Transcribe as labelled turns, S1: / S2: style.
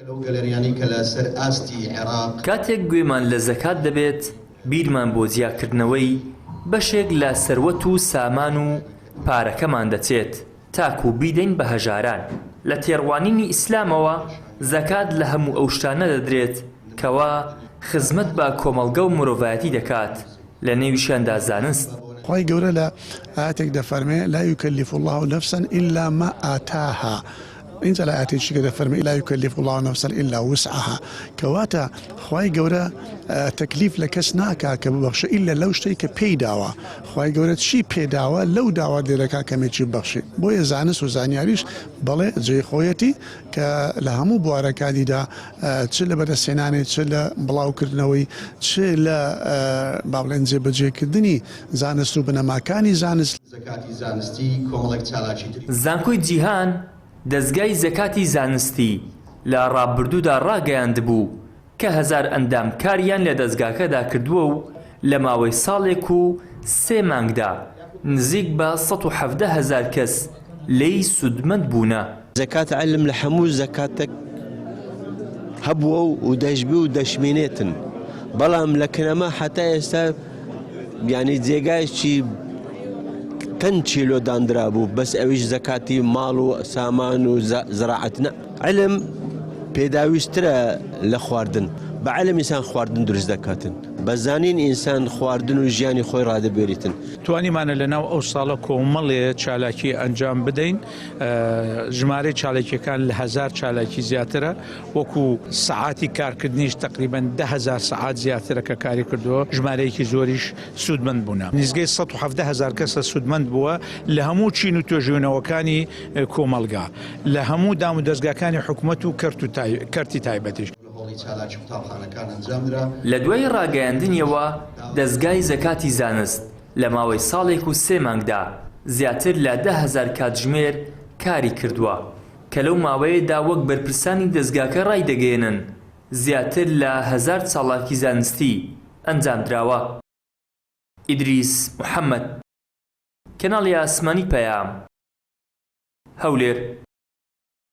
S1: لەو گەلەریانەی کە لە سەر ئاستی عێراق.
S2: کاتێک گوێمان لە زەکات دەبێت بیرمان بۆ جیاکردنەوەی بەشێک لە سەروەت و سامان و پارەکەمان دەچێت تاکو بیدەین بە هەژاران. لە تێڕوانینی ئیسلامەوە زەکات لە هەموو ئەو شتانە دەدرێت کەوا خزمەت بە کۆمەڵگە و مرۆڤایەتی دەکات لە نێویشیاندا زانست.
S3: خوای گەورە لە ئایەتێک دەفەرمێ، لا یکلف اللە نفسا الا ما آتاها، ئینجا لە ئایەتێکی کە دەفەرمێ، لا یکلف اللە نفسا الا وسعها، کەواتە خوای گەورە تەکلیف لە کەس ناکا کە ببەخشێ ئیلا لەو شتەی کە پێی داوە، خوای گەورە چی پێ داوە لەو داوا لێ دەکا کەمێکی ببەخشێ، بۆیە زانست و زانیاریش بەڵێ جێی خۆیەتی کە لە هەموو بوارەکانیدا چ لە بەدەستهێنانی چ لە بڵاوکردنەوەی چ لە با بڵێن جێبەجێکردنی زانست و بنەماکانی زانست.
S1: زەکاتی زانستی کۆمەڵێک چالاکی تری.
S2: زانکۆی جیهان دەزگای زەکاتی زانستی لە ڕابردوودا ڕاگەیاندبوو کە هەزار ئەندام کاریان لە دەزگاکەدا کردووە و لە ماوەی ساڵێک و سێ مانگدا نزیک بە 117 هەزار کەس لێی سوودمەند بوونە.
S4: زەکات عیلم لە هەموو زەکاتەک هەبووە و دەشبی و دەشمینێتن بەڵام لە کنەما حتا ئێستا یعنی جێگایکی تەنچی لۆ دانرابوو بەس ئەویش زەکاتی ماڵ و سامان و زراعەت نە علم پێداویسترە لە خواردن بە علم ئینسان خواردن دروست دەکاتن بە زانین ئینسان خواردن و ژیانی خۆی ڕادەبێریتن.
S5: توانیمانە لە ناو ئەو ساڵە کۆمەڵێ چالاکی ئەنجام بدەین، ژمارەی چالاکیەکان لە هەزار چالاکی زیاترە، وەکو سەعاتی کارکردنیش تەقریبەن 10,000 سەعات زیاترە کە کاری کردووە، ژمارەیەکی زۆریش سوودمەند بوونە. نزیکەی 117 هەزار کەسە سوودمەند بووە لە هەموو چین و توێژینەوەکانی کۆمەڵگا، لە هەموو دامودەزگاکانی حکومەت و کەرتی تایبەتیش.
S2: لە دوای ڕاگەیاندنیەوە دەزگای زەکاتی زانست لە ماوەی ساڵێک و سێ مانگدا زیاتر لە 10,000 کاتژمێر کاری کردووە کە لەو ماوەیەدا وەک بەرپرسانی دەزگاکە ڕایدەگەیەنن زیاتر لە هەزار چاڵاکی زانستی ئەنجامدراوە. ئیدریس محەمەد، کەناڵی ئاسمانی پەیام، هەولێر.